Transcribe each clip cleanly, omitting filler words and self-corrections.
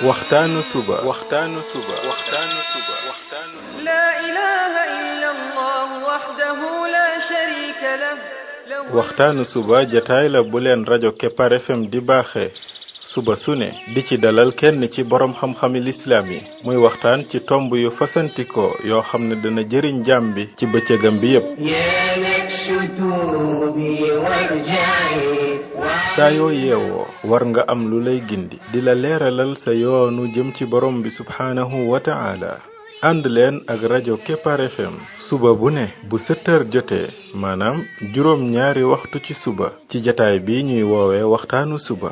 waxtaanu suba لا إله إلا الله وحده لا شريك له waxtaanu suba jataay la bu leen rajo Kepar FM di baaxee suba su ne di ci dalal kenn ci borom xam-xami lislaam yi muy waxtaan ci tomb yu fasantikoo yoo xam ne dana jëriñ jaam bi ci bëccëgam bi yépp saa yoo yeewoo war nga am lu lay gindi di la leeralal sa yoonu jëm ci borom bi subhaanahu wa ta'ala ànd leen ak rajo Kepar FM suba bu ne bu 7h jotee maanaam juróom ñaari waxtu ci suba ci jataay bi ñuy woowee waxtaanu suba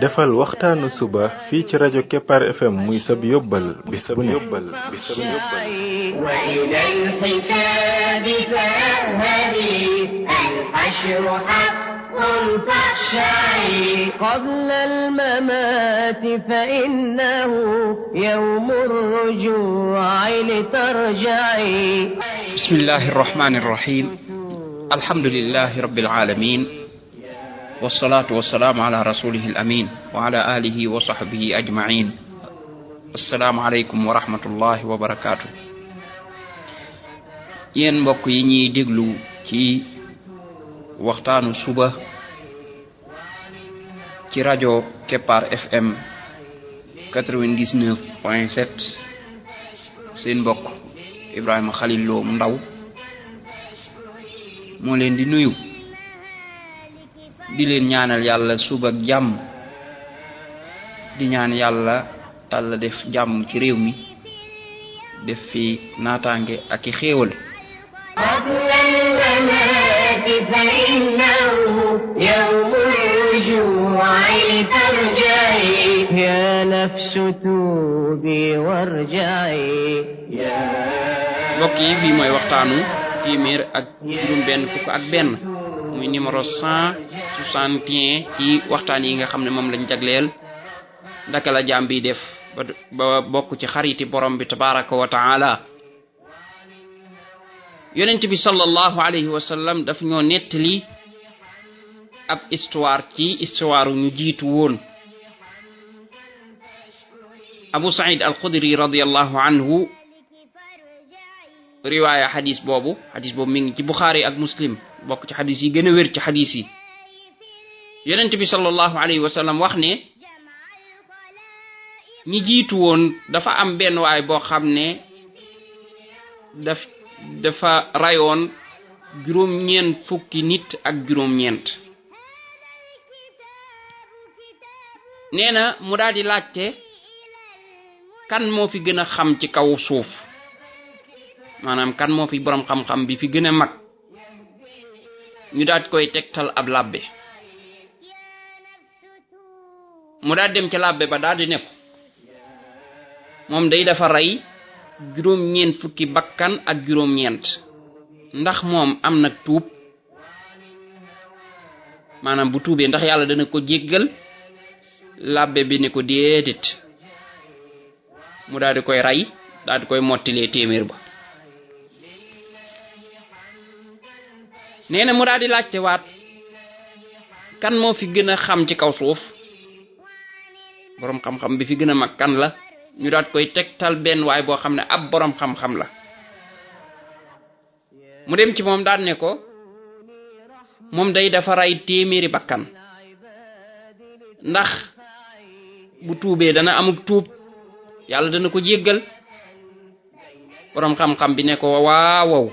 defal waxtaanu suba fii ci rajo Kepar FM muy sab yóbbal bis bu ne قبل الممات فإنه يوم الرجوع لترجعي بسم الله الرحمن الرحيم الحمد لله رب العالمين والصلاة والسلام على رسوله الأمين وعلى آله وصحبه أجمعين السلام عليكم ورحمة الله وبركاته yéen mbokk yi ñuy déglu ci waxtaanu suba ci rajo Kepar FM 99.7 seen mbokk Ibrahima Khalil Lo mu ndaw moo leen di nuyu di leen ñaanal yàlla suba ak jàmm di ñaan yàlla Yàlla def jàmm ci réew mi def fi naataange ak i xéewal فإنه يوم الرجوع لترجعي يا نفس توبي وارجعي mbokk yi bii mooy waxtaanu téeméer ak juróom benn fukk ak benn muy numéro 161 ci waxtaan yi nga xam ne moom lañ jagleel ndaka la jaam bi def ba bokk ci xariti borom bi tabaraka wa taala yonent bi sallallahu alayhi wa sallam daf ñoo nettali ab histoire ci histoire ñu jiitu woon Abu Sa'id al-Khudri radiyallahu anhu riwaaya xadis boobu mi ngi ci Bukhari ak Muslim bokk ci xadis yi gën a wér ci xadis yi yonent bi sallallahu alayhi wa sallam wax ne ñi jiitu woon dafa am benn waay boo xam ne dafa rayoon juróom-ñeent fukki nit ak juróom-ñeent nee na mu daal di laajte kan moo fi gën a xam ci kaw suuf maanaam kan moo fi borom xam-xam bi fi gën a mag ñu daal koy tegtal ab labbe mu daal dem ci labbe ba daal di ne ko moom day dafa rey juróom-ñeent fukki bakkan ak juróom-ñeent ndax moom am nag tuub maanaam bu tuubee ndax yàlla dana ko jéggal labbe bi ne ko déedéet mu daal di koy rey daal di koy mottilee téeméer ba nee na mu daal di laajte waat kan moo fi gën a xam ci kaw suuf boroom xam-xam bi fi gën a mag kan la ñu daat koy tegtal benn waay boo xam ne ab borom xam-xam la mu dem ci moom daal ne ko moom day dafa rey téeméeri bakkan ndax bu tuubee dana amuk tuub yàlla dana ko jéggal borom xam-xam bi ne ko waaw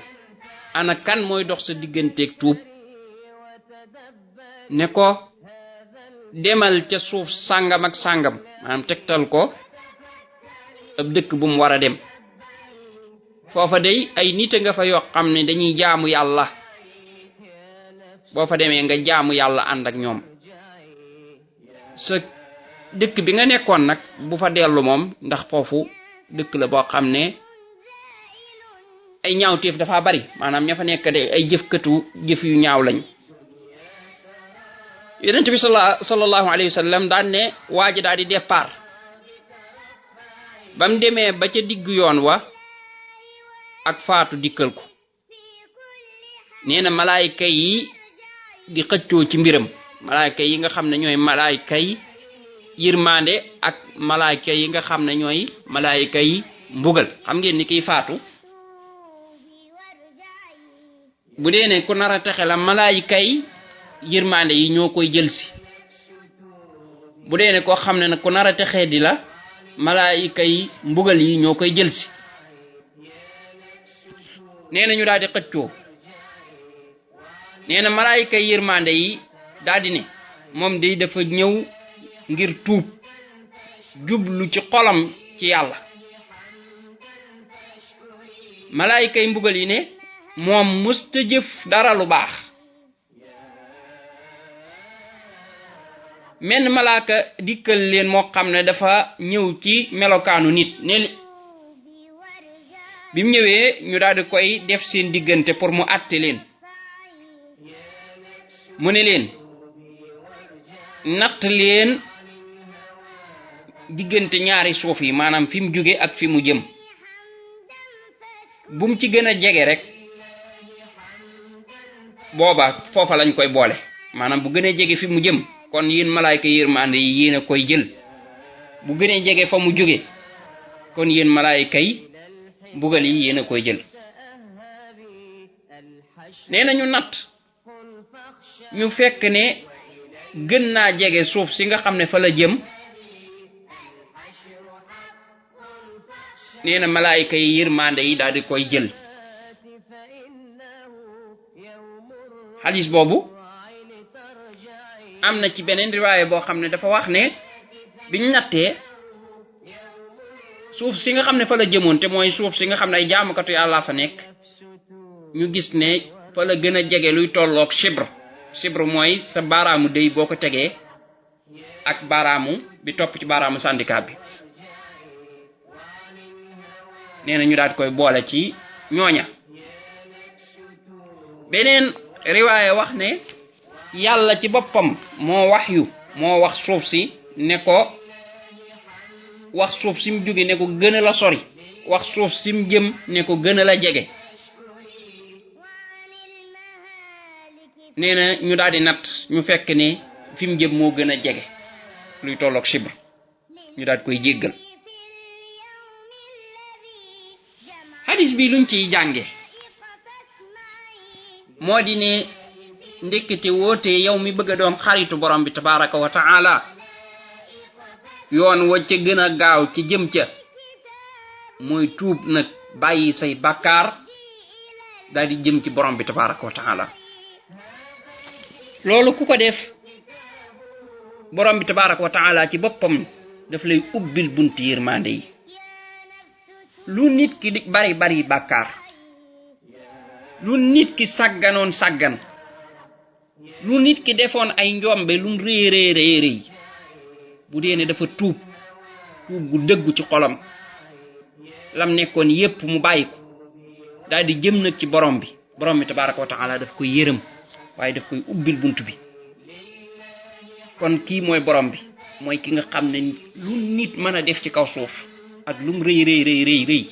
ana kan mooy dox sa digganteeg tuub ne ko demal ca suuf sàngam ak sàngam maanaam tegtal ko ab dëkk bu mu war a dem foofa day ay nit nga fa yoo xam ne dañuy jaamu yàlla boo fa demee nga jaamu yàlla ànd ak ñoom sa dëkk bi nga nekkoon nag bu fa dellu moom ndax foofu dëkk la boo xam ne ay ñaawteef dafa bari maanaam ña fa nekk de ay jëf yu ñaaw lañ yonent bi sallallahu alayhi wa sallam daan ne waa ji daal di départ ba mu demee ba ca diggu yoon wa ak faatu dikkal ko nee na malaayika yi di xëccoo ci mbiram malaayka yi nga xam ne ñooy malaayka yi yërmande ak malaayka yi nga xam ne ñooy malaayka yi mbugal. xam ngeen ni kiy faatu bu dee ne ku nar a texe la malaayka yi yërmande yi ñoo koy jël si, bu dee ne koo xam ne nag ku nar a texee di la malaayka yi mbugal yi ñoo koy jël si. nee na ñu daal di xëccoo, nee na malaayka yi yërmande yi daal di ne moom day dafa ñëw ngir tuub jublu ci xolam ci yàlla. malaayka yi mbugal yi ne moom mësta jëf dara lu baax. menn malaaka dikkal leen moo xam ne dafa ñëw ci melokaanu nit ne bi mu ñëwee ñu daal di koy def seen diggante pour mu àtte leen. mu ne leen natt leen diggante ñaari suuf yi, maanaam fi mu jóge ak fi mu jëm, bu mu ci gën a jege rek booba foofa lañ koy boole. maanaam bu gën a jege fi mu jëm kon yéen malaayka yërmande yi yéen a koy jël, bu gën a jege fa mu jóge kon yéen malaayka yi mbugal yi yéen a koy jël. nee na ñu natt ñu fekk ne gën naa jege suuf si nga xam ne fa la jëm. nee na malaayka yi yërmande yi daal di koy jël. xadis boobu am na ci beneen riwaaye boo xam ne dafa wax ne biñ nattee suuf si nga xam ne fa la jëmoon te mooy suuf si nga xam ne ay jaamukatu yàlla fa nekk, ñu gis ne fa la gën a jege luy tolloog chibre mooy sa baaraamu dëy boo ko tegee ak baaraamu bi topp ci baaraamu syndicat bi. nee na ñu daal di koy boole ci ñooña. beneen riwaaye wax ne yàlla ci boppam moo wax suuf si ne ko wax suuf si mu jóge ne ko gën a la sori, wax suuf si mu jëm ne ko gën a la jege. nee na ñu daal di natt ñu fekk ne fi mu jëm moo gën a jege luy tolloog chibre, ñu daal di koy jéggal. hadis bi luñ ciy jànge moo di ne ndekkete woote yow mi bëgg a doon xaritu borom bi tabaraka wa taala yoon wa ca gën a gaaw ci jëm ca mooy tuub nag bàyyi say bàkkaar daal di jëm ci borom bi tabaraka wa taala. loolu ku ko def borom bi tabaraka wa taala ci boppam daf lay ubbil buntu yërmande yi. lu nit ki di bari bàkkaar, lu nit ki sàggan, lu nit ki defoon ay njombe lum réy bu dee ne dafa tuub gu dëggu ci xolam lam nekkoon yépp mu bàyyi ko daal di jëm nag ci borom bi tabaraka wa taala daf koy yërëm waaye daf koy ubbil bunt bi. kon kii mooy borom bi, mooy ki nga xam ne lu nit mën a def ci kaw suuf ak lum rëy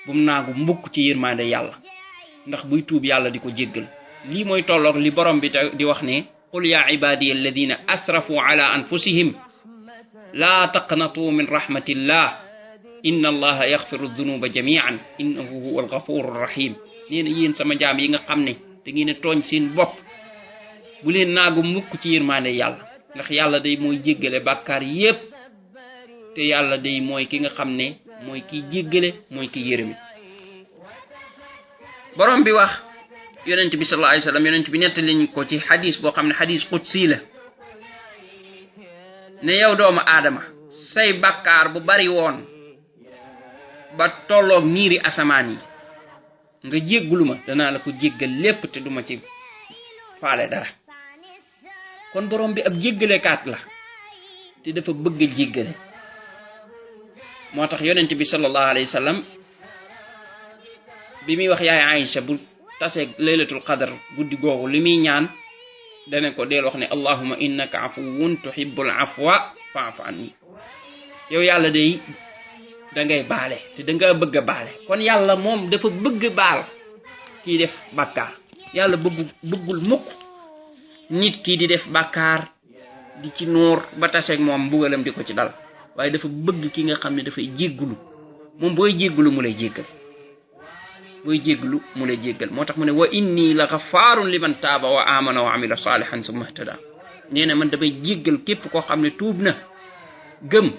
bum naagu mbukk ci yërmande yàlla, ndax buy tuub yàlla di ko jéggal. lii mooy tolloog li borom bi di wax ne qul ya ibadiya alladina asrafu ala anfusihim la taqnatu min rahmatillah inna allaha yaghfiru dhunuba jami'an innahu huwal ghafurur rahim. nee na yéen sama jaam yi nga xam ne da ngeen a tooñ seen bopp bu leen naagu mukk ci yërmande yàlla, ndax yàlla day mooy jéggale bàkkaar yépp te yàlla day mooy ki nga xam ne mooy kiy jéggale mooy kiy yërëmi. borom bi wax yonent bi sallallahu alayhi wasallam, yonent bi nettali ñu ko ci xadis boo xam ne xadis qudsi la ne yow doomu aadama say bàkkaar bu bari woon ba tolloog niiri asamaan yi nga jéggulu ma danaa la ko jéggal lépp te duma ci faale dara. kon borom bi ab jéggalekaat la te dafa bëgg a jéggale. moo tax yonent bi sallallahu alayhi wasallam bi muy wax yaay Aïcha bu taseeg laylatul qadr guddi googu li muy ñaan dana ko deel wax ne allahumma innaka afuwun tuhibbul afwa fa'fu anni. yow yàlla day da ngay baale te da nga bëgg a baale. kon yàlla moom dafa bëgg baal kii def bàkkaar. yàlla bëggul mukk nit ki di def bàkkaar di ci nuur ba taseeg moom mbugalam di ko ci dal waaye dafa bëgg ki nga xam ne dafay jéggulu moom booy jéggulu mu lay jéggal moo tax mu ne wa inni la ghafarun liman taaba wa amana wa amila salihan summa ihtada nee na man damay jéggal képp koo xam ne tuub na gëm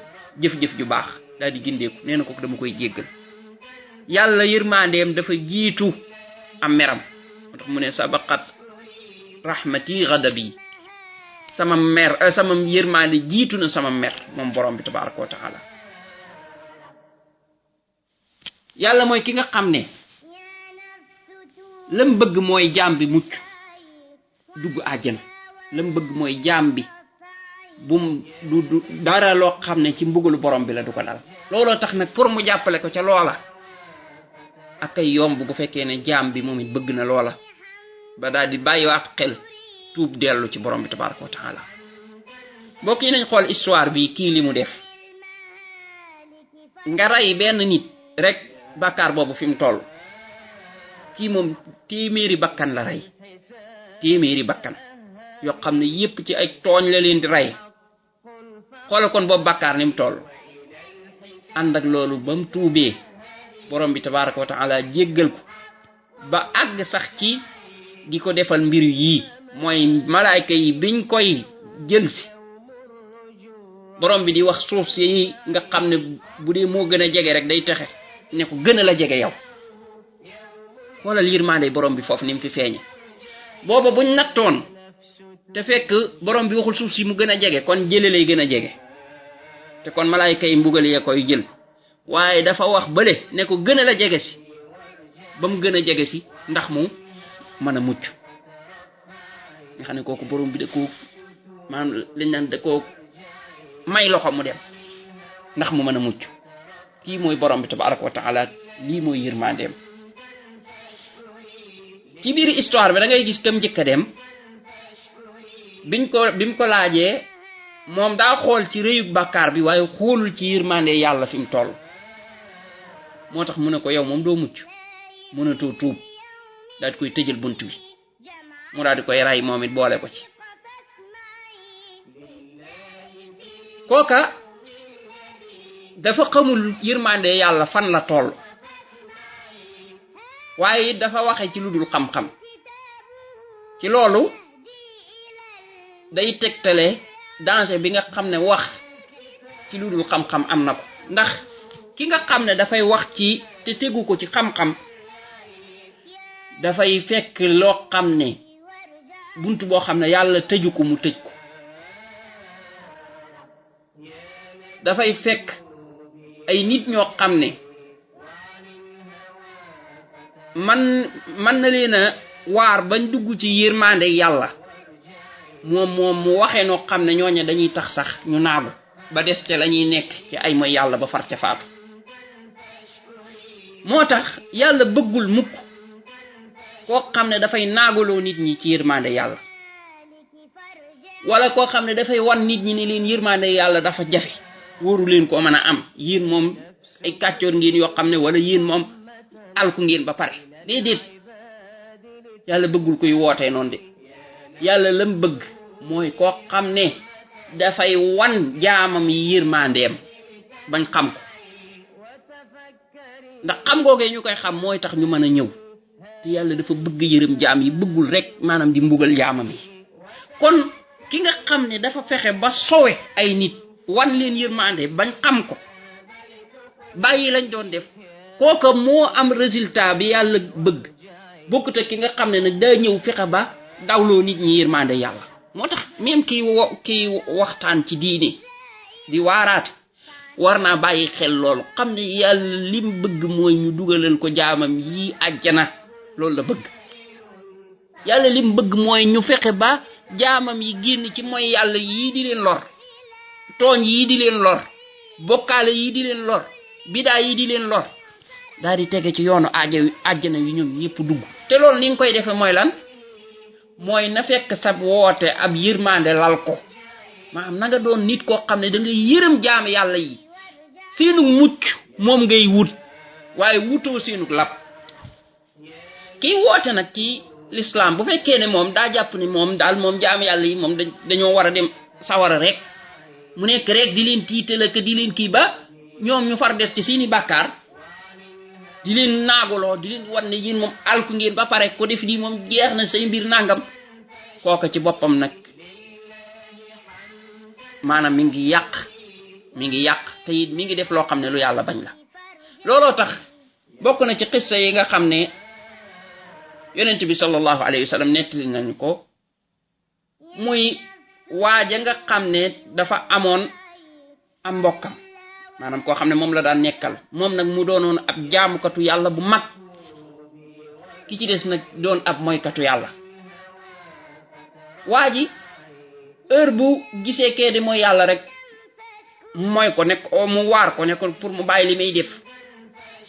jëf-jëf ju baax daal di gindeeku nee na kooku dama koy jéggal yàlla yërmandeem dafa jiitu am meram moo tax mu ne sabaqat rahmati ghadabi sama yërmande jiitu na sama mer moom borom bi tabaraka wa taala yàlla mooy ki nga xam ne lam bëgg mooy jaam bi mucc dugg àjjana lam bëgg mooy jaam bi bum du dara loo xam ne ci mbugalu borom bi la du ko dal looloo tax nag pour mu jàppale ko ca loola ak ay yomb bu fekkee ne jaam bi moom it bëgg na loola ba daal di bàyyiwaat xel tuub dellu ci borom bi tabaraka wa taala mbokk yi nañ xool histoire bi kii li mu def nga rey benn nit rek bàkkaar boobu fi mu toll kii moom téeméeri bakkan la rey téeméeri bakkan yoo xam ne yépp ci ay tooñ la leen di rey xoolal kon boobu bàkkaar ni mu toll ànd ak loolu ba mu tuubee borom bi tabaraka wa taala jéggal ko ba àgg sax ci di ko defal mbir yii mooy malaayka yi biñ koy jël si borom bi di wax suuf si nga xam ne bu dee moo gën a jege rek day texe ne ko gën a la jege yow xoolal yërmande borom bi foofu ni mu fi feeñe booba buñ nattoon te fekk borom bi waxul suuf si mu gën a jege kon jële lay gën a jege te kon malaayka yi mbugal yee koy jël waaye dafa wax bële ne ko gën a la jege si ba mu gën a jege si ndax mu mën a mucc nga xam ne kooku borom bi da koo maanaam lañ naan da koo may loxo mu dem ndax mu mën a mucc kii mooy borom bi tabaraka wa taala lii mooy yërmandeem ci biir histoire bi da ngay gis kam njëkk a dem bi mu ko laajee moom daa xool ci rëyug bàkkaar bi waaye xoolul ci yërmande yàlla fi mu toll moo tax mu ne ko yow moom doo mucc mënatoo tuub daal di koy tëjal bunt bi mu daal di koy ray moom it boole ko ci kooka dafa xamul yërmande yàlla fan la toll waaye dafa waxe ci lu dul xam-xam ci loolu day tegtale danger bi nga xam ne wax ci lu dul xam-xam am na ko ndax ki nga xam ne dafay wax ci te tegu ko ci xam-xam dafay fekk loo xam ne buntu boo xam ne yàlla tëju ko mu tëj ko dafay fekk ay nit ñoo xam ne man na leen a waar bañ dugg ci yërmande yàlla moom mu waxee noo xam ne ñooña dañuy tax sax ñu naagu ba des te la ñuy nekk ci ay mooy yàlla ba far ca faatu moo tax yàlla bëggul mukk koo xam ne dafay naagaloo nit ñi ci yërmande yàlla wala koo xam ne dafay wan nit ñi ne leen yërmande yàlla dafa jafe wóoru leen ko mën a am yéen moom ay kàccoor ngeen yoo xam ne wala yéen moom alku ngeen ba pare déedéet yàlla bëggul koy wootee noonu de yàlla lam bëgg mooy koo xam ne dafay wan jaamam yi yërmandeem bañ xam ko ndax xam googee ñu koy xam mooy tax ñu mën a ñëw te yàlla dafa bëgg yërëm jaam yi bëggul rek maanaam di mbugal jaamam yi kon ki nga xam ne dafa fexe ba sowe ay nit wan leen yërmande bañ xam ko bàyyi lañ doon def kooka moo am résultat bi yàlla bëgg bokkut ak ki nga xam ne nag daa ñëw fexe ba dawloo nit ñi yërmande yàlla moo tax même kii waxtaan ci diine di waaraate war naa bàyyi xel loolu xam ne yàlla lim bëgg mooy ñu dugalal ko jaamam yi àjjana loolu la bëgg yàlla lim bëgg mooy ñu fexe ba jaamam yi génn ci mooy yàlla yii di leen lor tooñ yii di leen lor bokkaale yii di leen lor bidaa yii di leen lor daal di tege ci yoonu àjjana wi ñoom ñëpp dugg te loolu ni nga koy defee mooy lan mooy na fekk sa woote ab yërmande lal ko maanaam na nga doon nit koo xam ne da ngay yërëm jaam yàlla yi seenu mucc moom ngay wut waaye wutoo seenu lab kii woote nag ci l'islam bu fekkee ne moom daa jàpp ni moom daal moom jaam yàlla yi moom dañoo war a dem sawara rek mu nekk rek di leen tiital ak di leen kii ba ñoom ñu far des ci seeni bàkkaar di leen naaguloo di leen wan ne yéen moom alku ngeen ba pare ko def lii moom jeex na say mbir nangam kooka ci boppam nag maanaam mi ngi yàq te it mi ngi def loo xam ne lu yàlla bañ la looloo tax bokk na ci xissa yi nga xam ne yonent bi sallallahu alayhi wa sallam nettali nañu ko muy waaja nga xam ne dafa amoon am mbokkam maanaam koo xam ne moom la daan nekkal moom nag mu doonoon ab jaamukatu yàlla bu mag ki ci des nag doon ab moykatu yàlla waa ji heure bu gisee kee di mooy yàlla rek mooy ko nekk mu waar ko ne ko pour mu bàyyi li may def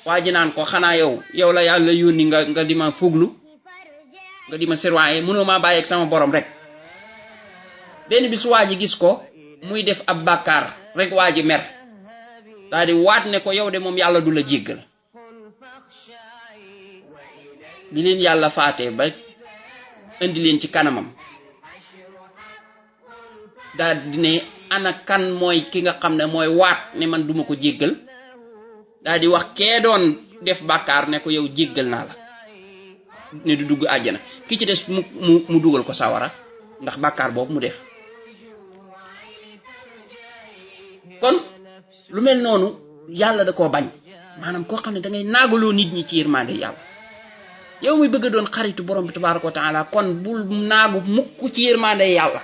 waa ji naan ko xanaa yow la yàlla yónni nga di ma fuglu nga di ma surveiller mënoo maa bàyyi ak sama borom rek benn bis waa ji gis ko muy def ab bàkkaar rek waa ji mer daal di waat ne ko yow de moom yàlla du la jéggal di leen yàlla faatee ba indi leen ci kanamam daal di ne ana kan mooy ki nga xam ne mooy waat ne man duma ko jéggal daal di wax kee doon def bàkkaar ne ko yow jéggal naa la ne du dugg àjjana ki ci des mu dugal ko sawara ndax bàkkaar boobu mu def kon lu mel noonu yàlla da koo bañ maanaam koo xam ne da ngay naagaloo nit ñi ci yërmande yàlla yow muy bëgg doon xaritu borom bi tabaraka wa taala kon bul naagu mukk ci yërmande yàlla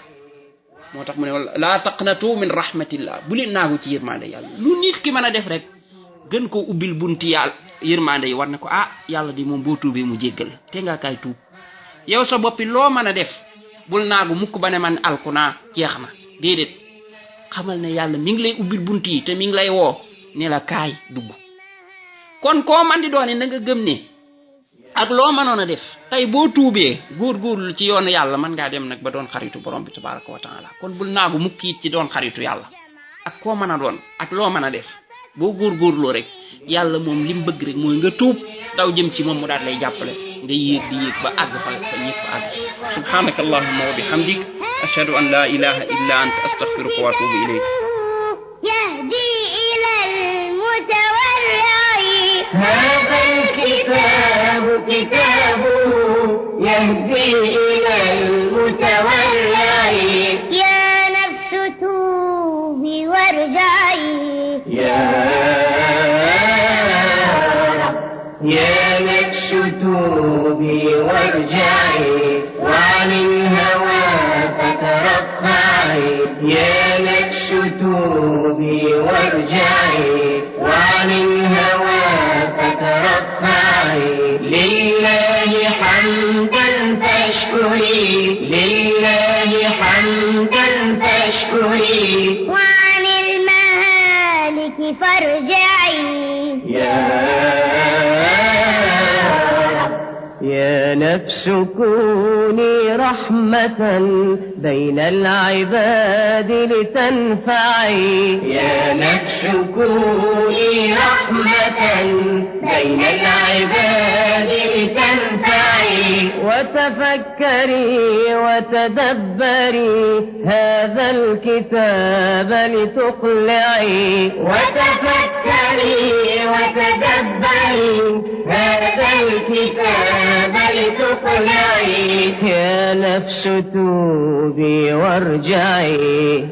moo tax mu ne laa taqnatu min rahmatillah bu leen naagu ci yërmande yàlla lu nit ki mën a def rek gën koo ubbil bunti yàlla yërmande yi war ne ko yàlla di moom boo tuubee mu jéggal te nga kaay tuub yow sa boppi loo mën a def bul naagu mukk ba ne man alku naa jeex na déedéet xamal ne yàlla mi ngi lay ubbil bunt yi te mi ngi lay woo ne la kaay dugg kon koo man di doone na nga gëm ne ak loo mënoon a def tey boo tuubee góorgóorlu ci yoonu yàlla mën ngaa dem nag ba doon xaritu borom bi tabaraka wa taala kon bul naagu mukk it ci doon xaritu yàlla ak koo mën a doon ak loo mën a def boo góorgóorloo rek yàlla moom li mu bëgg rek mooy nga tuub daw jëm ci moom mu daal lay jàppale nga yéeg di yéeg ba àgg fa ñëpp àgg subhanaka allahumma wa bihamdik ashhadu an la ilaha illa anta astaghfiruka wa atubu ilayk يهدي إلى المتورع هذا الكتاب كتابه يهدي إلى المتورع يا نفس توبي وارجعي يا نفس توبي وارجعي وعن الهوى فترفعي يا نفس توبي وارجعي وعن الهوى فترفعي لله حمدا فاشكري لله حمدا فاشكري وعن المهالك فارجعي يا نفس كوني رحمة بين العباد لتنفعي يا نفس كوني رحمة بين العباد لتنفعي وتفكري وتدبري هذا الكتاب لتقلعي وتفكري وتدبري هذا الكتاب لتقلعي يا نفس توبي وارجعي